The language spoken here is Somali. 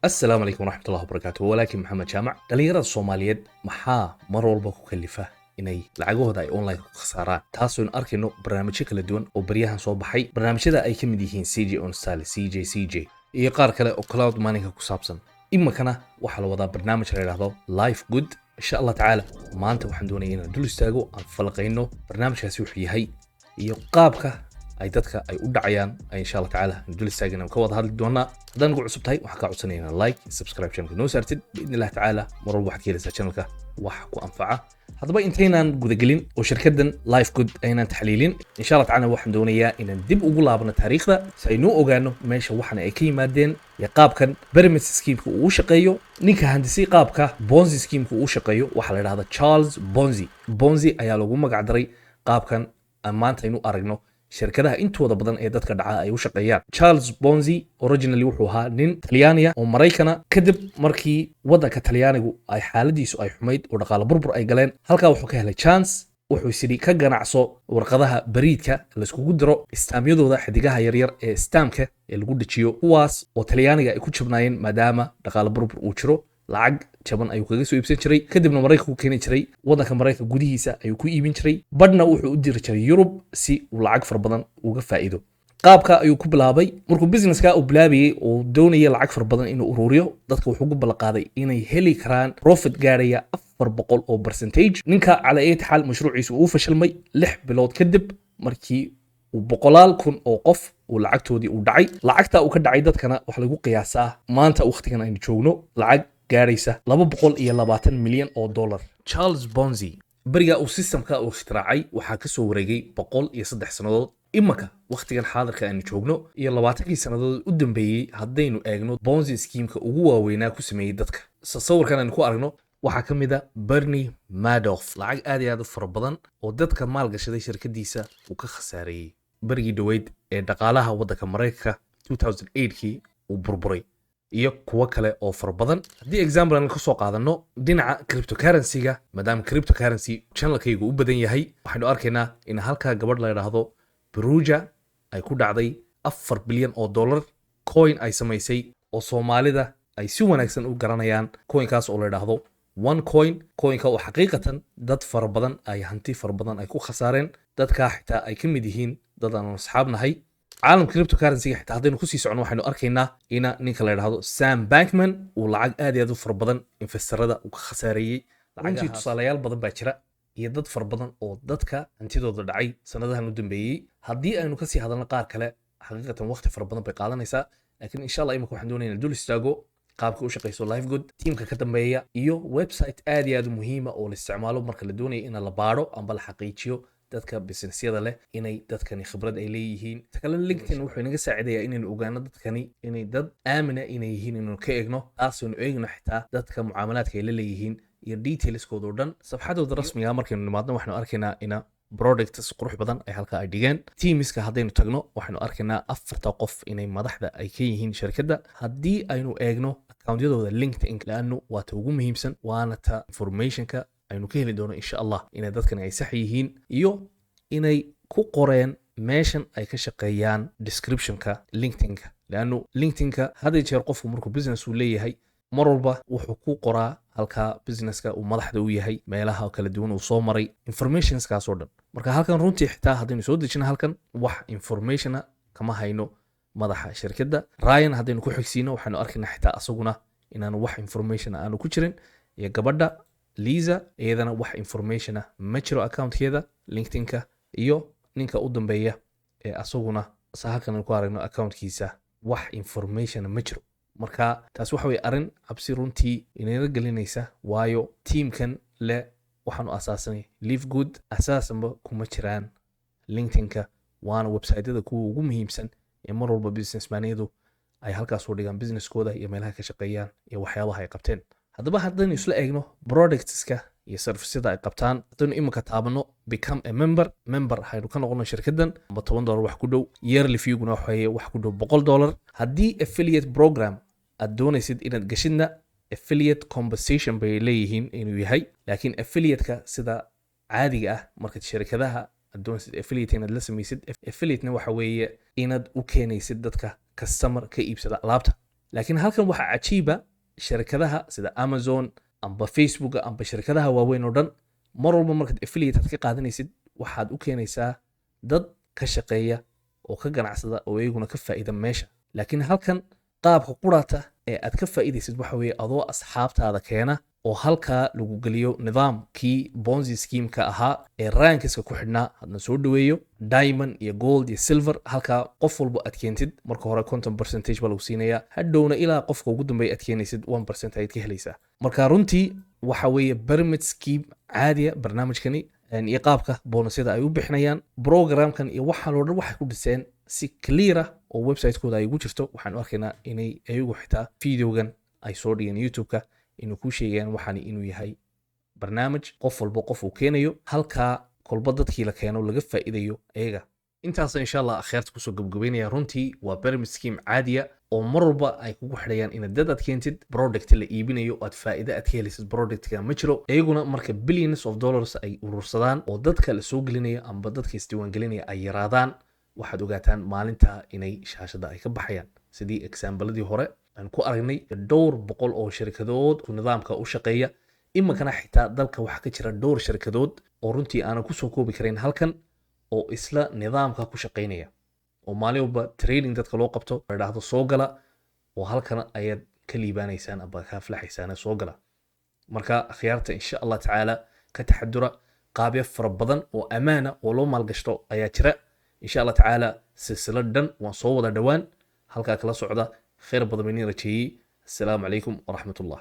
Asalaamu calaykum waraxmatullahi wabarakaatu. Walaakin Maxamed Jaamac, dhallinyarada Soomaaliyeed maxaa mar walba ku kalifa inay lacagahooda ay online ku khasaaraan? Taasooynu arkayno barnaamijyo kala duwan oo baryahan soo baxay, barnaamijyada ay ka mid yihiin CJ Onstyle, CJ CJ iyo qaar kale oo cloud miningka ku saabsan. Iminkana waxaa la wadaa barnaamij la yidhaahdo Live Good. Insha Allah tacaala, maanta waxaan doonaya inaan dul istaago, aan falaqayno barnaamijkaasi wuxuu yahay iyo qaabka ay dadka ay u dhacayaan. Ay insha Allah tacaala aan dul istaagana, ka wada hadli doonaa. Haddaan ugu cusub tahay, waxaan kaa codsanaya inaad like, subscribe channelka noo saartid. Biidni illah tacaala, mar walba waxaad ka helaysaa channelka wax ku anfaca. Haddaba, intaynaan gudagelin oo shirkaddan Live Good aynaan taxliilin, insha Allah tacaala, waxaan doonayaa inaan dib ugu laabno taariikhda si aynuu ogaano meesha waxan ay ka yimaadeen iyo qaabkan pyramid schemeka uu u shaqeeyo. Ninka handisay qaabka Ponzi schemeka uu u shaqeeyo waxaa la idhahda Charles Ponzi. Ponzi ayaa lagu magac daray qaabkan aan maanta aynu aragno shirkadaha intooda badan ee dadka dhaca ay u shaqeeyaan. Charles Ponzi originally wuxuu ahaa nin Talyaaniya oo Maraykana. Kadib markii waddanka Talyaanigu ay xaaladiisu ay xumayd oo dhaqaale burbur ay galeen, halkaa wuxuu ka helay chance. Wuxuu isidhi ka ganacso warqadaha bariidka layskugu diro, istaamyadooda, xidigaha yaryar ee istaamka ee lagu dejiyo, kuwaas oo Talyaaniga ay ku jabnaayeen. Maadaama dhaqaale burbur uu jiro, lacag jaban ayuu kaga soo iibsan jiray, kadibna Maraykanku keeni jiray. Waddanka Maraykanka gudihiisa ayuu ku iibin jiray, badhna wuxuu u diri jiray Yurub si uu lacag fara badan uga faa'iido. Qaabka ayuu ku bilaabay. Markuu businesska uu bilaabayey oo doonaya lacag fara badan inuu ururiyo, dadka wuxuu ugu ballanqaaday inay heli karaan profit gaadhaya 400 oo percentage. Ninka cala ayati xaal mashruuciisa uu fashilmay 6 bilood kadib, markii uu boqolaal kun oo qof uu lacagtoodii uu dhacay. Lacagta uu ka dhacay dadkana waxaa lagu qiyaasaa maanta, waqtigan aynu joogno, lacag gaadhaysa 220 milyan oo dollar. Charles Ponzi beriga uu systemka uu ikhtiraacay waxaa ka soo wareegay 103 sannadood. Imanka wakhtigan xaadirka aynu joogno iyo 20kii sannadood u dambeeyey haddaynu eegno, Ponzi schemeka ugu waaweynaa ku sameeyey dadka sawirkan aynu ku aragno waxaa ka mid a Bernie Madoff. Lacag aad iyo aad u fara badan oo dadka maalgashaday shirkadiisa uu ka khasaareeyey berigii dhoweyd ee dhaqaalaha waddanka Maraykanka 2008kii uu burburay, iyo kuwo kale oo fara badan. Haddii example aan kasoo qaadano dhinaca cryptocurrency-ga, maadaama cryptocurrency channelkaygu u badan yahay, waxaynu arkaynaa in halkaa gabadh la yidhaahdo Pooja ay ku dhacday 4 bilyan oo dollar coin ay samaysay oo Soomaalida ay si wanaagsan u garanayaan, coinkaas oo la yidhaahdo One Coin. Coinka oo xaqiiqatan dad fara badan ay hanti fara badan ay ku khasaareen, dadkaa xitaa ay ka mid yihiin dad aanu asxaab nahay. Caalamka cryptocurrency-ga xitaa haddaynu kusii socono, waxaynu arkaynaa ina ninka la yidhaahdo Sam Bankman uu lacag aad iyo aad u fara badan investorada uu ka khasaareeyey. Runtii tusaalayaal badan baa jira iyo dad fara badan oo dadka hantidooda dhacay sanadahan u dambeeyey. Haddii aynu kasii hadalno qaar kale, xaqiiqatan waqti fara badan bay qaadanaysaa. Laakiin insha Allah, imika waxaan doonaya inaan dul istaago qaabka u shaqeyso Live Good, tiimka ka dambeeya iyo website aad iyo aad u muhiima oo la isticmaalo marka la doonayo in la baadho amba la xaqiijiyo dadka businessyada leh inay dadkani khibrad ay leeyihiin. Ta kalena, LinkedIn wuxuu inaga saacidayaa inaynu ogaano dadkani inay dad aamina inay yihiin, inaynu ka eegno. Taasaynu eegno xitaa dadka mucaamalaadka ay la leeyihiin iyo detailskooda oo dhan. Safxadooda rasmiga markaynu nimaadno, waxaynu arkaynaa ina products qurux badan ay halka ay dhigeen. Teamiska haddaynu tagno, waxaynu arkaynaa afarta qof inay madaxda ay ka yihiin shirkadda. Haddii aynu eegno accountyadooda LinkedIn, laanu waa ta ugu muhiimsan, waana ta informationka aynu ka heli doono insha Allah inay dadkani ay sax yihiin iyo inay ku qoreen meeshan ay ka shaqeeyaan descriptionka LinkedInka. Leannu LinkedInka had iyo jeer qofku markuu business uu leeyahay, mar walba wuxuu ku qoraa halkaa businesska uu madaxda u yahay, meelaha kala duwan uu soo maray, informationskaas oo dhan. Marka halkan runtii xitaa haddaynu soo dejino halkan, wax informationa kama hayno madaxa shirkadda. Ryan haddaynu ku xigsiino, waxaynu arkaynaa xitaa asaguna inaanu wax information aanu ku jirin, iyo gabadha Lisa, iyadana wax informationa ma jiro accountkeeda LinkedInka, iyo ninka u dambeeya ee asaguna sa halkan aynu ku aragno accountkiisa wax informationa ma jiro. Marka taas waxa weye arrin cabsi runtii inayna gelinaysa, waayo tiimkan le waxaanu asaasanay Live Good asaasanba kuma jiraan LinkedInka, waana websiteyada kuwa ugu muhiimsan ee mar walba businessmanyadu ay halkaas u dhigaan businesskooda iyo meelaha ka shaqeeyaan iyo waxyaabaha ay qabteen. Haddaba, haddaynu isla eegno productska iyo serviceyada ay qabtaan, haddaynu iminka taabano "become a member", member haynu ka noqono shirkaddan, amba $10 wax ku dhow, yearly feeguna waxaye wax ku dhow $100. Haddii affiliate program aad doonaysid inaad gashidna, affiliate compensation bay leeyihiin inuu yahay. Laakiin affiliate-ka sida caadiga ah, markaad shirkadaha aad doonaysid affiliate inaad la samaysid, affiliate-na waxa weeye inaad u keenaysid dadka customer ka iibsada alaabta. Laakiin halkan waxaa cajiiba, shirkadaha sida Amazon amba Facebook amba shirkadaha waaweyn oo dhan, mar walba markaad affiliate aad ka qaadanaysid, waxaad u keenaysaa dad ka shaqeeya oo ka ganacsada oo iyaguna ka faa'iida meesha. Laakiin halkan qaabka quraata ee aad ka faa'iidaysid waxa weeye adoo asxaabtaada keena oo halkaa lagu geliyo nidaamkii Ponzi scheme-ka ahaa ee ranks-ka ku xidhnaa. Hadna soo dhaweeyo diamond iyo gold iyo silver. Halkaa qof walba aad keentid, marka hore 50% baa lagu siinayaa, hadhowna ilaa qofka ugu dambeeya aad keenaysid 1% ayaad ka helaysaa. Marka runtii waxa weeye pyramid scheme caadiya barnaamijkani iyo qaabka bonusyada ay u bixinayaan programkan iyo waxaan oo dhan waxay ku dhiseen si clear ah oo website-kooda ay ugu jirto. Waxaan u arkaynaa inay iyagu xitaa videogan ay soo dhigeen YouTube-ka inuu ku sheegayaan waxani inuu yahay barnaamij qof walba qof uu keenayo, halkaa kolba dadkii la keeno laga faa'iidayo iyaga. Intaasa insha Allah akhyaarta kusoo gabgabeynaya. Runtii waa pyramid scheme caadiya oo mar walba ay kugu xidhayaan inaad dad aad keentid. Product la iibinayo aad faa'iide aad ka helaysid productka ma jiro. Iyaguna marka billions of dollars ay urursadaan oo dadka la soo gelinaya amba dadka isdiiwaangelinaya ay yaraadaan, waxaad ogaataan maalinta inay shaashada ay ka baxayaan, sidii example-adii hore aan ku aragnay dhowr boqol oo shirkadood nidaamka u shaqeeya. Iminkana xitaa dalka waxaa ka jira dhowr shirkadood oo runtii aanan kusoo koobi karayn halkan oo isla nidaamka ku shaqeynaya, oo maalin walba training dadka loo qabto, la idhaahdo soo gala oo halkan ayaad ka liibaanaysaan amba ka aflaxaysaan, soo gala. Marka akhyaarta, insha Allah tacaala ka taxadura. Qaabyo fara badan oo ammaana oo loo maalgashto ayaa jira. Insha Allah tacaala silsilad dhan waan soo wada dhowaan, halkaa kala socda. Khayr badan baan idin rajeeyey. Assalaamu calaykum waraxmat ullah.